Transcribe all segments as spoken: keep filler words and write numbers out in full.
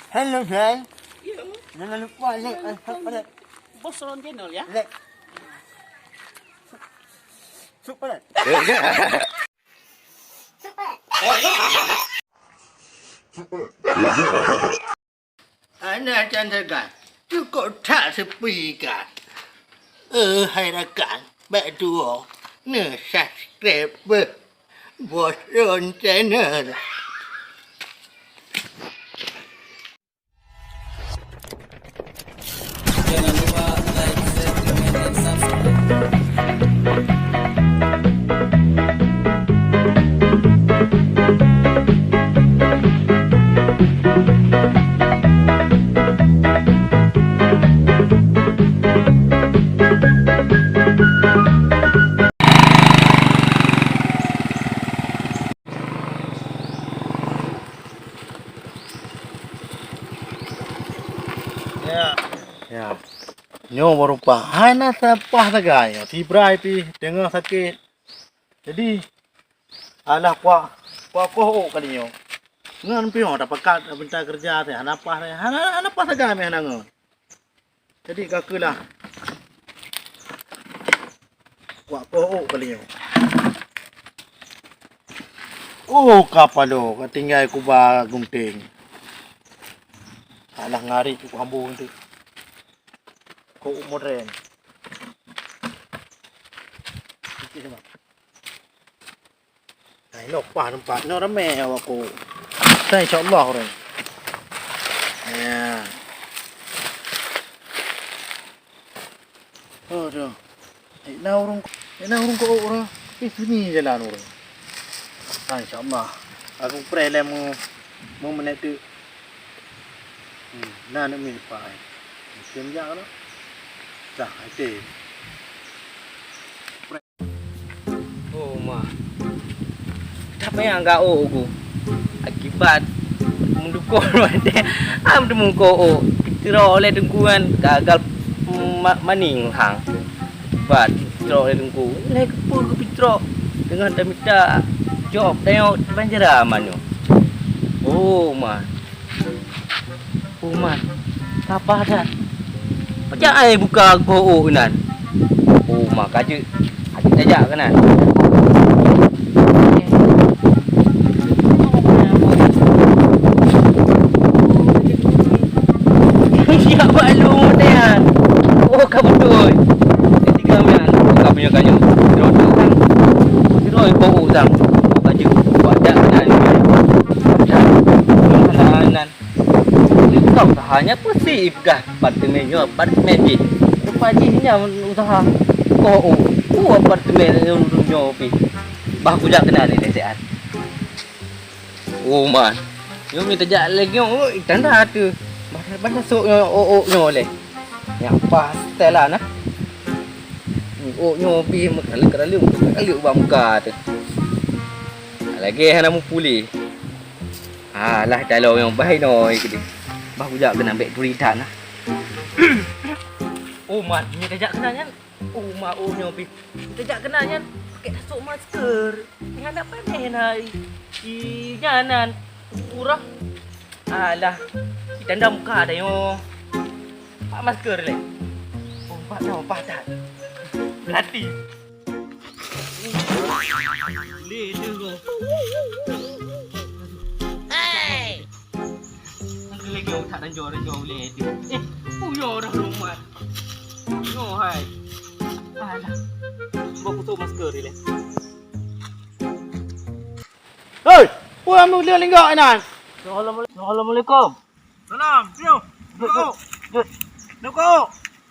Hello, guys. Jangan lupa like and subscribe. Bos Ron Channel, ya. Like. Subscribe. Subscribe. Hana tan sagai, cukôp that seupui kan. Eh, hai rakan, bèk tuwoe, neusubscribe beuh Bos Ron Channel. Jangan lupa like, share, komen, dan subscribe. Ya. Ya. Nyoe baru paih. Hana sapeue sagai nyoe. Sibrai pih teungoh sakét. Jadi, alah kuak, kuak koh ôk kali nyoe. Ngon piôh tapakat beuta keureuja teuh hana paih, hana, hana paih sagai meuh hana ngon. Jadi, ka keuh lah. Kuak koh ôk kali nyoe. Oh, ka paloe, ka tinggai kuba gunting. Alah ngarit ku hambong tu. Koh ôk modern. Oke, sama. Nah, inoe paih teumpat. Inoe ramé awak ku. Nah, insya Allah orang. Ya. Aduh. Eh, na ureueng, eh, na ureueng keu ôk orang. Eh, sunyi jalan ureueng. Nah, insya Allah. Aku preh lé mu, mu menit tu. Hmm, na aneuk miet pak ai. Mungkin jak lah. Dah, oke. Oh, ma. Tapi nyang ka ôk ku. Akibat meudukong watèe am teumeuko ôk. Picro oleh teungku nyan gagal ma-, maning hang. Akibat picro oleh teungku. Lé keupeue keu picro? Teungoh tamita job tayok panjara manok. Oh, ma. Oh, ma, ka paih that. Pajak ai buka koh ôk inan. Oh, ma, ka jeuet. Ka jeuet tajak keunan. Siap bak lôn nyan. Oh, ka beutôi. Tiga mian, ka punya kanyang. Sidroe tu kan. Sidroe koh ôk sang. Ka jeuet. Pajak keunan. Pajak. Keunan. Kau usahanya peusi peugah apartemen nyoe apartemen jih. Rupa jih nyan useuha. Oh, oh, oh apartemen nyoe pih. Bah kujak keunan lé siat. Oh, man. Nyoe mita jak lé nyoe, oh, tanda tu. Bah, bah sok nyoe, oh, oh, nyoe lé. Nyak pas setelan ah. Oh, nyoe pih meukaleuek-kaleuek, meukaleuek bak muka tu. Lagèe hana meupuléh. Alah, calon nyang bahi noi keudeh. Bah kujak keunan bèk turi that nah. Oh, man, nyoe tajak keunan nyan. Oh, ma, oh, nyoe pih. Tajak keunan nyan, pakèk tasok masker. Nyan hana panéh hai. Ih, nyan nan. Urah. Alah, itanda muka dah nyoe. Pak masker lé. Oh, pak nyoe, pak that. Berarti. Lé tu ko. Hei! Angkat lagi orang tak ranjau-ranjau lé tu. Eh, puyo dah rumah. Nyoe hai. Alah. Cuba kusok masker lé. Hei, peue meuleueh linggok inan? Assalamualaikum. Assalamualaikum. Salam, piu. Duduk, duduk, duduk. Duduk.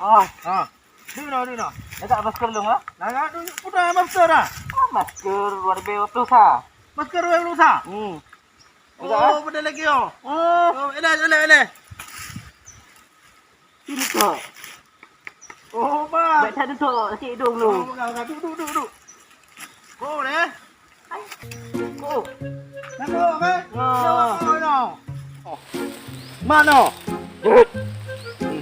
Ah. Ah. Duduk, duduk. Letak masker dulu, ah. Nah, nah, tu, udah masker dah. Ah, masker dua ribu dua puluh satu. Masker dua ribu dua puluh satu? Hmm. Udah, ah. Oh, pada lagi, oh. Ah. Oh, eleh, eleh, eleh. Sini, Kak. Oh, bah. Baik, tak duduk, sakit hidung dulu. Oh, bah, bah, duduk, duduk, duduk. Oh, deh. Oh. Nak duduk, kan? Ah. Duduk, duduk, duduk. Oh. Mat noh.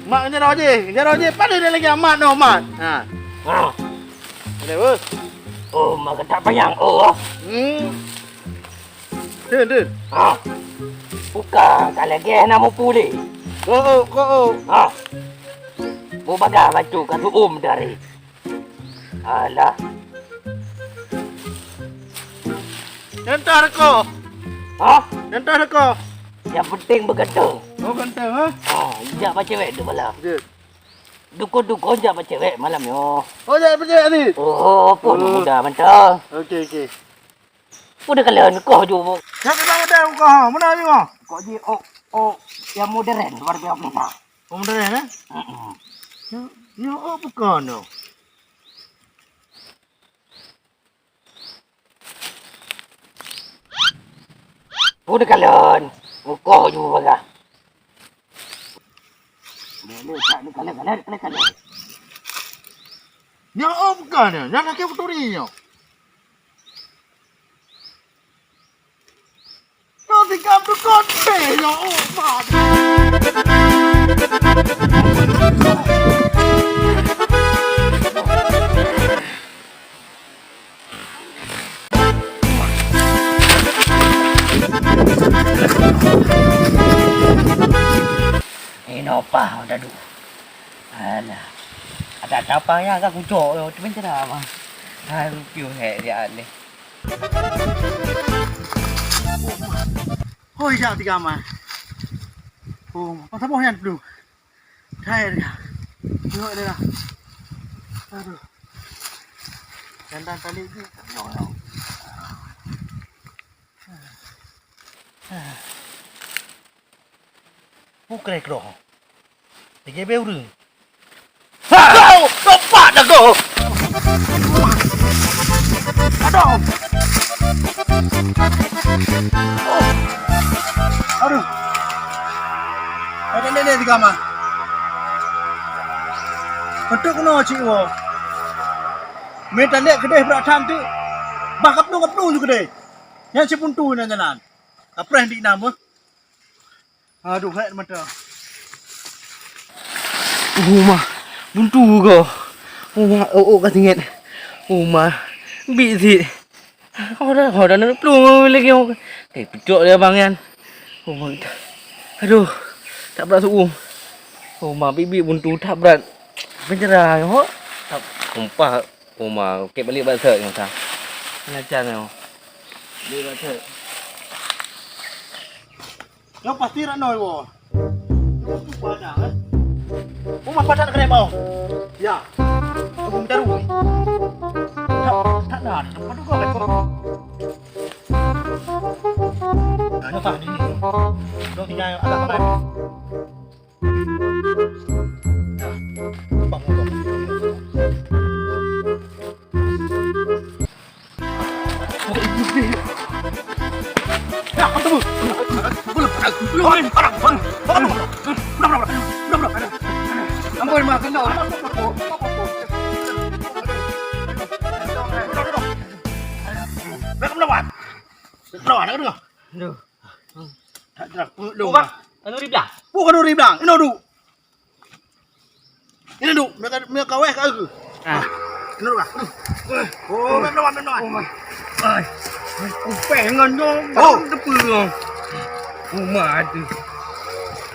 Mat ngejaroe jih, ngejaroe jih. Pada dia lagi mat noh, mat. Ha. Ha. Boleh, bos. Oh, mak ketak payang. Oh. Hmm. Dun, dun. Ha. Buka ka lagèe na mupulé. Ko-, ko-, ko-. Ha. Mubagaih bacut ka tu'um dari. Alah. Nyang toh reukoh. Ha? Nyang toh reukoh. Nyang penting beuganteng. Oh, ganteng, ha? Ha, jak bak cewek tu malam. Jeuet. Dukon-dukon jak bak cewek malam nyoe. Oh, jak bak cewek tadi? Oh, pun muda mantong. Okey, okey. Udah kalian koh ju. Siapa tahu ada koh? Mana ni koh? Kok ji, oh, oh, yang modern luar biasa. Oh, modern, eh? Heeh. Ya, ya, oh, bukan tu. Udah kalian koh ju bagah. Lé, lé, tak, lé, kalé, kalé, kalé, kalé. Nyoe oh bukan nyoe, nyan lagèe uturi nyoe. Nyoe tinggai tukon teh nyoe, oh, mat. Inoe pah daduek. Alah. Ada tapang nyang ka kucok yo, tu pencera mah. Hai, piôh hek dia aleh. Hoi, jak tiga mah. Oh, apa saboh nyan tu? Hai dia. Tengok dia dah. Aduh. Dandan tali ni. Tengok, tengok. Peue keu lagèe keudroe? Lagèe bèe ureueng. Ha! Tepat dah kau! Aduh! Aduh! Ada nenek di kamar. Betul kena cik wo. Mita lihat kedai berat cantik. Bah kapnu-kapnu ju kedai. Yang si buntu nan jalan. Kapreh di nama. Aduh, hek mata. Uma, buntu ko. Uma, oh, oh, ka singet. Uma, bit sit. Hoda, hoda na plueng lagi. Eh, picok dia abang nyan. Uma, aduh, tak berat suum. Uma, bit-bit buntu tak berat. Penjara ho. Tak tumpah. Uma, kek balik bak set nyang sa. Ngajar nyoe. Balik bak set. Nyoe pasti rak noe woe. Nyoe tu padan, eh. Uma padan kena bau. Ya. Tunggu meutaru ni. Tak, tak ada. Tempat tu kau kan kau. Nah, nyoe tah ni. Nyoe tinggal agak kemari. Ampun, mak, kena. Aduh. Tak terak. Peue dong? Bah, khanuri blang. Peue khanuri blang? Inoe duek. Inoe duek. Meu ka, meu ka wéh ka eu. Ah. Inoe duek. Oh, meu duek, meu duek. Oh, mai. Ai. Upéh ngon dong. Oh, teupeu ngon. Uma tu.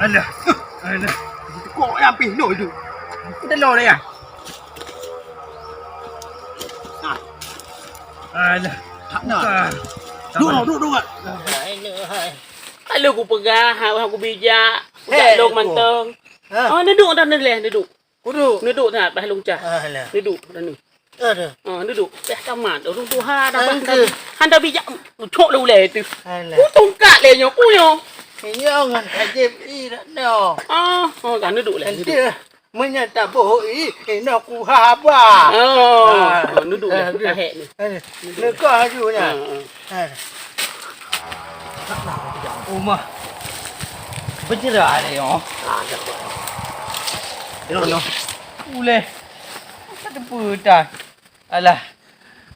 Alah. Alah. Kok yang pih noh tu. Kita lo dah ya. Ah. Alah. Tak nak. Duek, duek, duek. Lalu kupeugah, hak kubijak, kujak lôn mantong. Ha. Oh, neuduek dah neuleh, neuduek. Kuduek. Neuduek that, bah lôn cah. Alah. Neuduek dah ni. Aduh. Ha, neuduek. Dah tamat, ureueng tuha dah bah. Hana bijak, cok lé ulèe tu. Alah. Ku tungkat lé nyoe, ku nyoe. Nyoe ngon Hajib i dak nyoe. Ah, oh, dah neuduek lé. Nanti neuduek. Meunyoe taboh i, inoe ku haba. Oh, ah, neuduek dah, ah, dah hek ni. Eh, neukoh laju nyan. Ah, ah. Eh. Uma. Beujeurak lé nyoe. Inoe, inoe. Ulèe. Ka teupeu tai. Alah.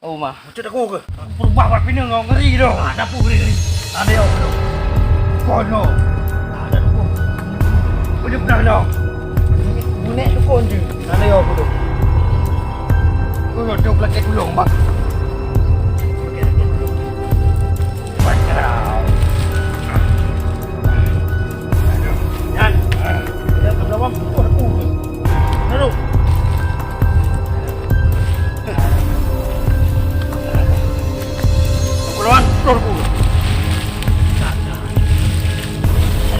Oh, ma. Macam aku ke? Berubah buat pinang kau ngeri tu. Ah, dapur ngeri, ngeri. Ada yang belum. Kono. Ada dukun. Boleh pernah dah. Bunek dukun je. Ada yang aku tu. Kono tu belakang gulung, bak. Belakang gulung. Baca.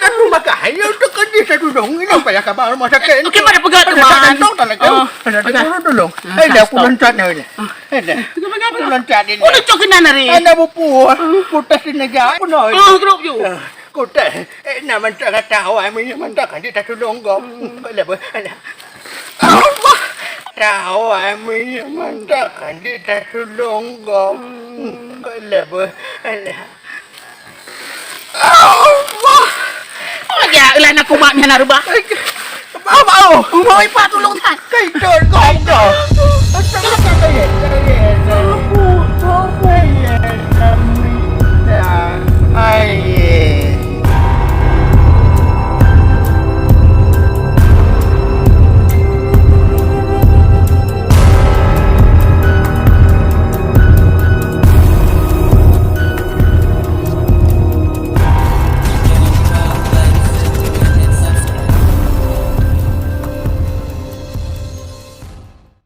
ka rumah kah? Ayo, tu kan dia satu dong. Ini apa ya kabar rumah sakit? Okey, pada pegat, teman. Ada datang, tak nak tahu. Oh, ada pegat. Tolong, tolong. Ah, eh, dah, stop, stop. Aku loncat ni. Ah. Eh, dah. Pegat, pegat, pegat. Aku loncat ni. Oh, lucu kena nari. Anda bupu. Ah. Putas ni aja. Aku nak. Ah, grup you. Ah, kutas. Eh, nak mantap kata awak, mantap kan dia tak tolong kau. Hmm. Kau dah ber-, Allah! Tahu, amin, mantap kan dia tak tolong kau. Hmm. Kau dah ber-, alah. Allah! Oh, ya, ulah nak kumat ni anak rubah. Bau, bau. Bau ipa tolong tan. Kaitol, kaitol.